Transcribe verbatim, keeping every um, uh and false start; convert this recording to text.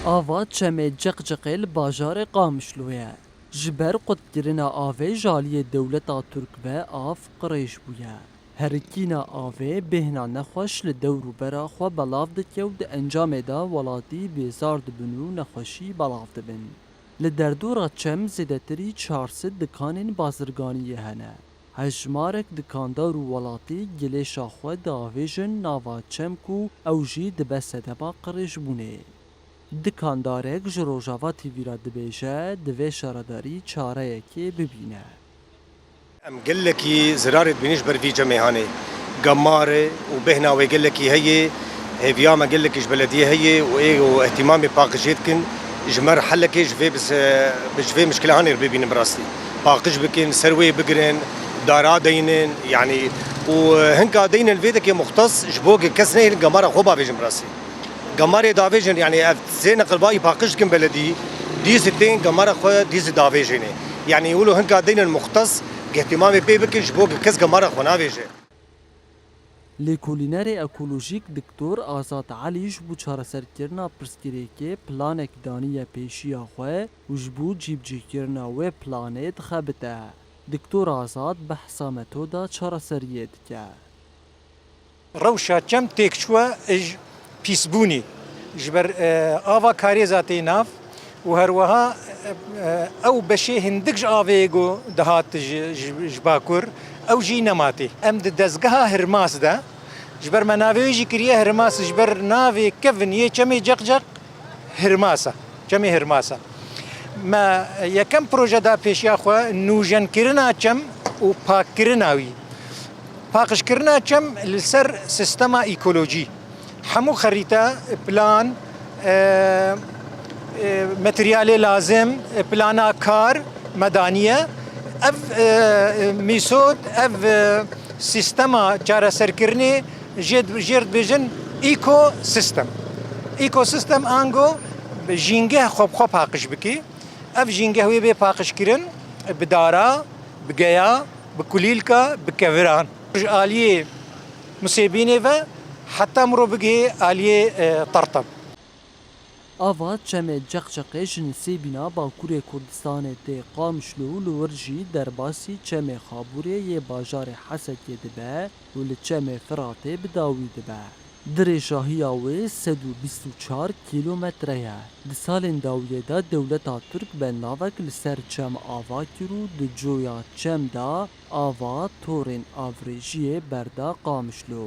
Ava Çemê Ceqceqê li bajarê Qamişlo ye. Ji ber qutkirina avê ji aliyê dewleta Tirk ve av qirêj bûye. Herikîna avê bêhna nexweş li dewr û bera xwe belav dike û di encamê de welatî bêzar dibin û nexweşî belav dibin. Li derdora Çem zêdetirî çar sed dikanên bazirganiyê hene. Hejmarek dikandar û welatî gilêşa xwe diavêjin nava Çem ku ew jî dibe sedema qirêjbûnê. Dikandarek ji Rojava T V re dibêje, divê şaredarî çareyekê bibîne. Em gelekî zirarê dibînin ji ber vî cemê hanê. Gemar e û bêhna wê gelekî heye. Hêviya me gelekî ji belediyê heye û ê û ihtimamê paqijê dikin. Ji me re helekê ji vê bis-, bi ji vê mişkila hanê re bibînin bi rastî. Paqij bikin, ser wê bigirin, dara deynin, yanî û hinka deynin vê dekê muxtes ji bo kes nehêlin gemara xwe bavêjin bi rastî. Gemarê davêjin, yanî ev sê neqil bayî paqij dikin beledî, dîsî tên gemara xwe dîsî davêjêne. Yanî wilo hinka deynin muxtes, ihtimamê pê bikin ji bo kes gemara xwe navêje. Lêkolînerê ekolojîk Doktor Azad Elî ji bo çareserkirina pirsgirêkê planek daniye pêşiya xwe û ji bo cîbicîkirina wê planê dixebite. Doktor Azad behsa metoda çareseriyê dike. Rewşa çem têk çûye ji pîsbûnê. Ji ber, e, ava karêza tê nav û herweha, e, e, ew beşê hindik ji avê ku dihat ji, ji, ji bakur, ew jî nema tê. Em di dezgeha Hirmas de, ji ber me navê wê jî kiriye Hirmas, ji ber navê kevin yê çemê Ceqceq, Hirmasa, çemê Hirmasa. Me yekem proje da pêşiya xwe, nûjenkirina çem û pakkirina wî. Paqijkirina çem li ser sîstema ekolojî. Hemû xerîte, plan, e, e, materyalê lazim, plana kar me daniye. Ev, e, mîsod, ev, e, sîstema çareserkirinê jê, jê re dibêjin ekosîstem. Ekosîstem ango jîngeh xwe bi xwe paqij bikî. Ev jîngeh wê bê paqijkirin bi dara, bi geya, bi kulîlka, bi keviran. Ji aliyê Misêbînê ve heta miro bigihê aliyê, e, Tertem. Ava çemê Ceqceqê ji Nisêbîna Bakurê Kurdistanê tê Qamişlo û li wir jî derbasî çemê Xabûrê yê bajarê Hesekê dibe û li çemê Firatê bi dawî dibe. Dirêjahiya wê sed û bîst û çar kîlometre ye. Di salên dawiyê de dewleta Tirk bendavek li ser çem ava kir û di coya çem de ava torên avrêjiyê berda Qamişlo.